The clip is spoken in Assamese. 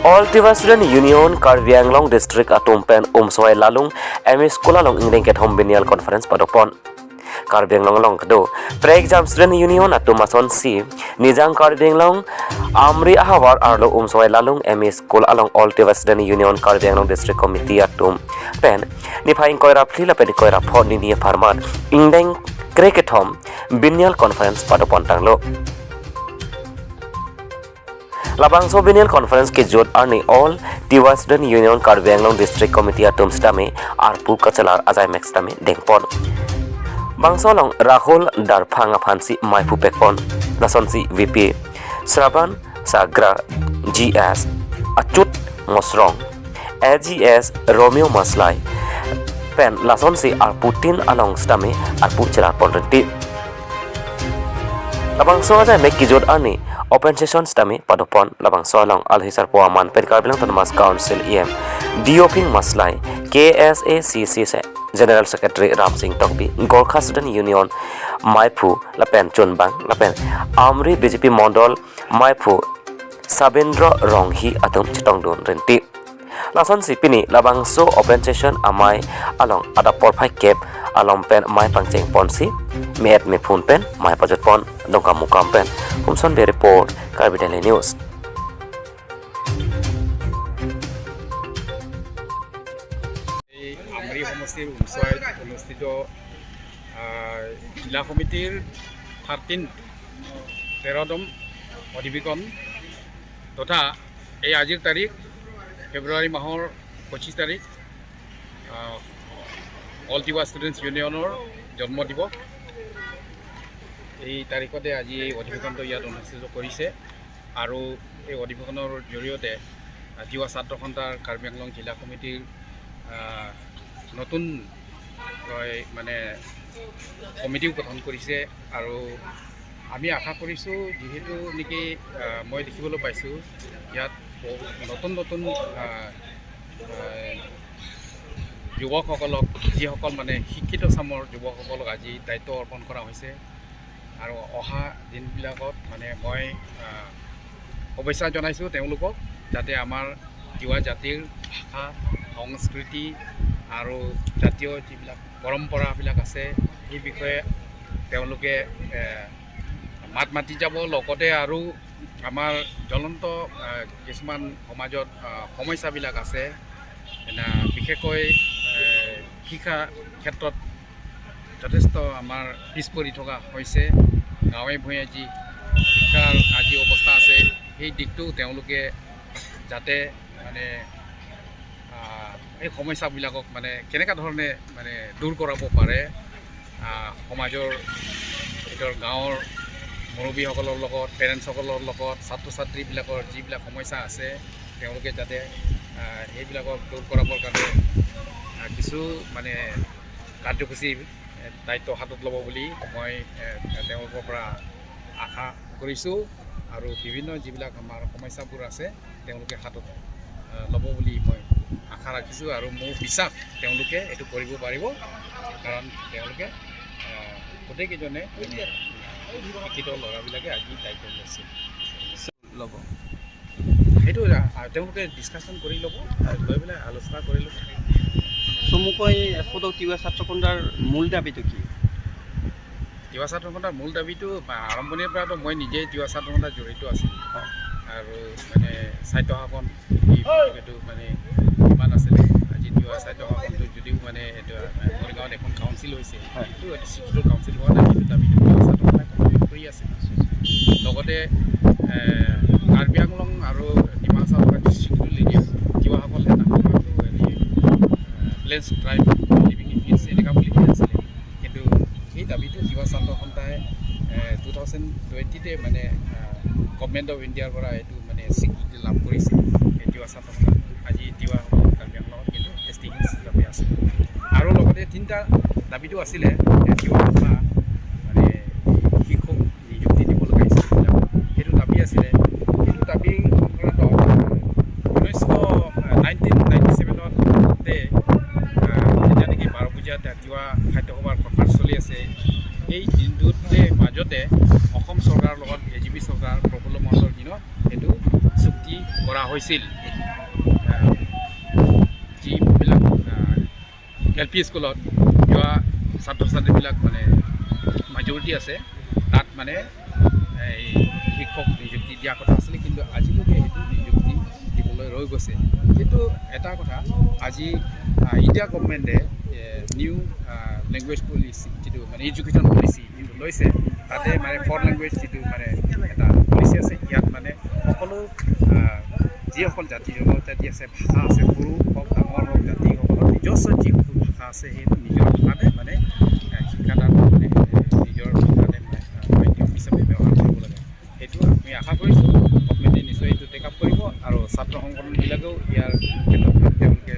All Tiwa Student Union Karbi Anglong District atum pen Umsoi Lalung ME School along ingdeng kethom biennial conference padopon. Karbi Anglong long kdo Pre-exam Student Union atum ason si Nijang Karbi Anglong Amri Ahawar arlo Umsoi Lalung ME School along All Tiwa Student Union Karbi Anglong District Committee atum pen nifaing koira phli la pen koira pho ni ni farman ingdeng krekethom biennial conference padopon tanglo. Labangso Biennial Conference ke jot arni All Tiwa Student Union Karbi Anglong District Committee atum stame arpu kachalar ajai max stame dengpon. Bangso long Rahul Darphang aphansi maipu pekpon lasonsi VP Sraban Sagra GS Achut Mosrong AGS Romeo Maslai pen lasonsi arputin along stame arpu chelar ponrenti. Labangso ajai mek kijot arni open session stami padopon labangso along alhisar poa man pen Karbi Anglong Autonomous Council EM Dioping Maslai KSACC se General Secretary Ram Singh Tokbi Gorkha Student Union Maipu lapen Chunbang lapen Amri BJP Mondol Maipu Sabendra Ronghi atum chitongdun renti. Lason sipini labangso open session amai along ada porphai kep along pen mai pangcheng ponsi met me phun pen mai pajot pon dongka mukam pen humson be report Karbi Daily News. এই আমৰি সমষ্টিৰ উমচুৱাইত অনুষ্ঠিত জিলা সমিতিৰ 13তম অধিৱেশন তথা এই আজিৰ তাৰিখ ফেব্ৰুৱাৰী মাহৰ 25 তাৰিখ অল তিৱা ষ্টুডেণ্টছ ইউনিয়নৰ জন্মদিৱস। এই তাৰিখতে আজি এই অধিৱেশনটো ইয়াত অনুষ্ঠিত কৰিছে আৰু এই অধিৱেশনৰ জৰিয়তে তিৱা ছাত্ৰ সন্থাৰ কাৰ্বি আংলং জিলা সমিতিৰ নতুন মানে কমিটিও গঠন কৰিছে। আৰু আমি আশা কৰিছোঁ, যিহেতু নেকি মই দেখিবলৈ পাইছোঁ ইয়াত বহুত নতুন নতুন যুৱকসকলক, যিসকল মানে শিক্ষিত চামৰ যুৱকসকলক আজি দায়িত্ব অৰ্পণ কৰা হৈছে। আৰু অহা দিনবিলাকত মানে মই শুভেচ্ছা জনাইছোঁ তেওঁলোকক, যাতে আমাৰ তিৱা জাতিৰ ভাষা, সংস্কৃতি আৰু জাতীয় যিবিলাক পৰম্পৰাবিলাক আছে, সেই বিষয়ে তেওঁলোকে মাত মাতি যাব। লগতে আৰু আমাৰ জ্বলন্ত কিছুমান সমাজত সমস্যাবিলাক আছে, বিশেষকৈ শিক্ষা ক্ষেত্ৰত যথেষ্ট আমাৰ পিছ পৰি থকা হৈছে। গাঁৱে ভূঞে যি শিক্ষাৰ আজি অৱস্থা আছে, সেই দিশটো তেওঁলোকে যাতে মানে এই সমস্যাবিলাকক মানে কেনেকুৱা ধৰণে মানে দূৰ কৰাব পাৰে, সমাজৰ ভিতৰত গাঁৱৰ মুৰব্বীসকলৰ লগত, পেৰেণ্টছসকলৰ লগত, ছাত্ৰ ছাত্ৰীবিলাকৰ যিবিলাক সমস্যা আছে, তেওঁলোকে যাতে সেইবিলাকক দূৰ কৰাবৰ কাৰণে কিছু মানে কাৰ্যসূচী দায়িত্ব হাতত ল'ব বুলি মই তেওঁলোকৰ পৰা আশা কৰিছোঁ। আৰু বিভিন্ন যিবিলাক আমাৰ সমস্যাবোৰ আছে, তেওঁলোকে হাতত ল'ব বুলি মই আশা ৰাখিছোঁ। আৰু মোৰ বিশ্বাস, তেওঁলোকে এইটো কৰিব পাৰিব, কাৰণ তেওঁলোকে গোটেইকেইজনে মানে শিক্ষিত ল'ৰাবিলাকে আজি দায়িত্ব লৈছে। ল'ব। সেইটো তেওঁলোকে ডিছকাশ্যন কৰি ল'ব, লৈ পেলাই আলোচনা কৰি ল'ব। চমুকৈ সদৌ তিৱা ছাত্ৰ সন্থাৰ মূল দাবীটো কি? তিৱা ছাত্ৰ সন্থাৰ মূল দাবীটো আৰম্ভণিৰ পৰাতো মই নিজেই তিৱা ছাত্ৰ সন্থাত জড়িত আছিলোঁ আৰু মানে স্বায়ত্তশাসন এইটো মানে কিমান আছিলে, আজি তিৱা স্বায়ত্তশাসনটো যদিও মানে এইটো মৰিগাঁৱত এখন কাউন্সিল হৈছে, সেইটো এইটো স্বীকৃত কাউন্সিল হোৱা নাই। সেইটো দাবীটো তিৱা ছাত্ৰ সন্থাই কমপ্লিট কৰি আছে। লগতে কাৰ্বি আংলং আৰু ডিমা হাছাও থকা ডিষ্ট্ৰিক্টটো এৰিয়া তিৱাসকল এটা সময়তো হেৰি plains tribe living in hills এনেকুৱা বুলিহে আছিলে। কিন্তু সেই দাবীটো তিৱা ছাত্ৰ সন্থাই 2020তে মানে গভমেণ্ট অফ ইণ্ডিয়াৰ পৰা এইটো মানে স্বীকৃতি লাভ কৰিছে। এই তিৱা ছাত্ৰ সন্থা আজি তিৱাসকল কাৰ্বি আংলঙত কিন্তু এছ টি হিলছ হিচাপে আছে। আৰু লগতে তিনিটা দাবীটো আছিলে যে তিৱা ভাষা মানে শিক্ষক নিযুক্তি দিব লগা স্কুলবিলাকত, সেইটো দাবী আছিলে। সেইটো দাবী সংক্ৰান্তত 1997তে যেতিয়া নেকি বাৰপূজাত তিৱা সাহিত্য সভাৰ কনফাৰেঞ্চ চলি আছে, সেই দিনটোতে মাজতে অসম চৰকাৰৰ লগত এ জি পি চৰকাৰ প্ৰফুল্ল মহন্তৰ দিনত সেইটো চুক্তি কৰা হৈছিল। এল পি স্কুলত তিৱা ছাত্ৰ ছাত্ৰীবিলাক মানে মেজৰিটি আছে, তাত মানে এই শিক্ষক নিযুক্তি দিয়া কথা আছিলে, কিন্তু আজিলৈকে সেইটো নিযুক্তি দিবলৈ ৰৈ গৈছে। কিন্তু এটা কথা, আজি ইণ্ডিয়া গভমেণ্টে নিউ লেংগুৱেজ পলিচি যিটো মানে এডুকেশ্যন পলিচি যিটো লৈছে, তাতে মানে ফৰ লেংগুৱেজ যিটো মানে এটা পলিচি আছে, ইয়াত মানে সকলো যিসকল জাতি জনজাতি আছে, ভাষা আছে, সৰু হওক ডাঙৰ হওক, জাতিসকলৰ নিজস্ব যিসকল ভাষা আছে, সেইটো নিজৰ ভাষাতে মানে শিক্ষাদান মানে নিজৰ ভাষাতে মানে মাধ্যম হিচাপে ব্যৱহাৰ কৰিব লাগে। সেইটো আমি আশা কৰিছোঁ গভমেণ্টে নিশ্চয় এইটো টেক আপ কৰিব আৰু ছাত্ৰ সংগঠনবিলাকেও ইয়াৰ ক্ষেত্ৰত তেওঁলোকে